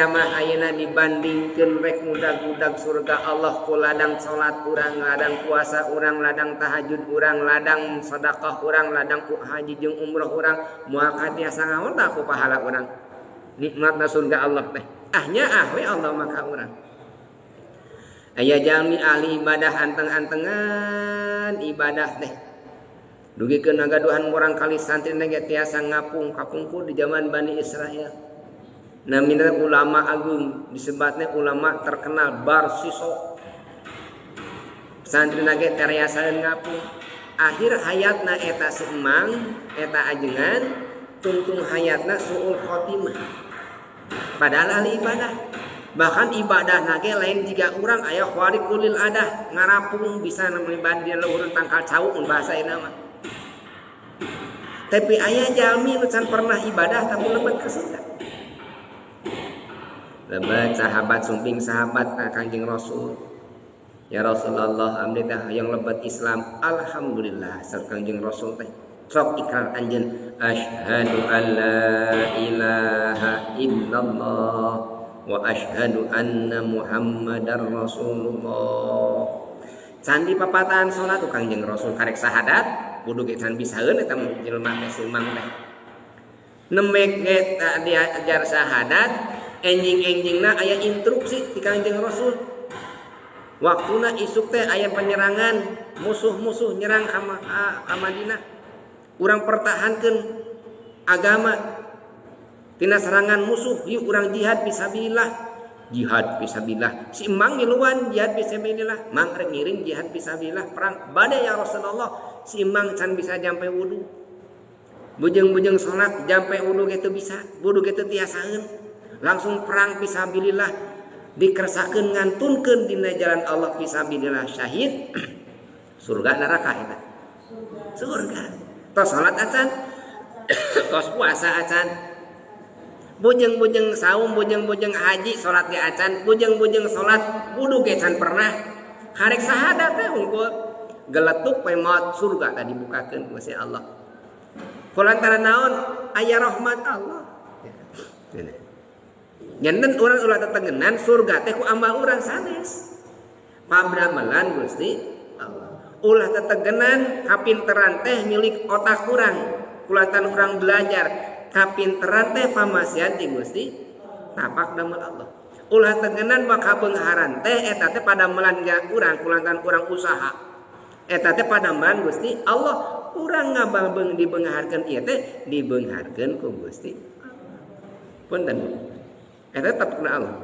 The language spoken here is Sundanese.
Mah ayeuna dibandingkeun rek mudag-mudag surga Allah ku ladang salat urang, ladang puasa urang, ladang tahajud urang, ladang sedekah urang, ladang haji jeung umroh urang, moal katiasa ngaonta ku pahala urang. Nikmatna surga Allah teh. Ah nyaah we Allah mah ka urang. Aya jalmi ahli ibadah anteng-antengan ibadah teh. Dugikeun ngagaduhan murang kali santri ge tiasa ngapung kapungkur di zaman Bani Israel. Namina ulama agung disebatnya ulama terkenal Barsiso. Santri nage teriasaeun ngapung. Akhir hayatna eta si emang, eta ajengan, tungtung hayatna suul khotimah. Padahal ahli ibadah. Bahkan ibadah nage lain jika urang aya khariqul adah ngarapung bisa ibadah di luhur tangkal cau mun bahasa ieu mah. Tapi aya jalmi nu can pernah ibadah tapi lebet ke surga. Lebat sahabat sumping sahabat Kanjeng Rasul. Ya Rasulullah abdi teh hayang lebet Islam. Alhamdulillah saur Kanjeng Rasul teh. Sok ikrar anjeun asyhadu alla ilaha illallah wa asyhadu anna Muhammadar Rasulullah. Candi papatahan salat Kanjeng Rasul karek sahadat kudu ge can bisaeun eta jelema teh sumang teh. Nemek ge diajar sahadat enjing-enjingna aya instruksi ti Kanjeng Rasul. Waktuna isuk teh aya penyerangan, musuh-musuh nyerang ka Madinah. Urang pertahankeun agama tina serangan musuh, yuk urang jihad fisabilillah. Jihad fisabilillah. Si emang ngiluan jihad fisabilillah, mang rek ngiring jihad fisabilillah perang. Bade ya Rasulullah, si emang can bisa jampe wudu. Bujeng-bujeng salat jampe wudu ge teu bisa, wudu ge teu tiasaeun. Langsung perang fisabilillah dikersakeun ngantunkeun dina jalan Allah fisabilillah syahid. Surga neraka eta? Surga. Tos salat acan, tos puasa acan, bujeng-bujeng saum, bujeng-bujeng haji, salat ge acan, bujeng-bujeng salat wudu ge can pernah. Karek sahadat teh unggul geletuk we maot surga tadi dibukakeun ku Gusti Allah. Kulantaran naon? Aya rahmat Allah. Nyanten urang ulah tetengenan surga teh ku amal urang sanes. Pamdamelan Gusti Allah. Ulah tetegenan kapinteran teh milik otak urang. Kulantaran urang belajar kapinteran teh pamasihan ti Gusti tapak damel Allah. Ulah tegenan maka beungharan teh eta teh padamelan urang kulantaran urang usaha. Eta teh padamelan Gusti Allah. Urang ngababeung dibeungharkeun ieu teh dibeungharkeun ku Gusti. Punten. Eta tetep kena Allah.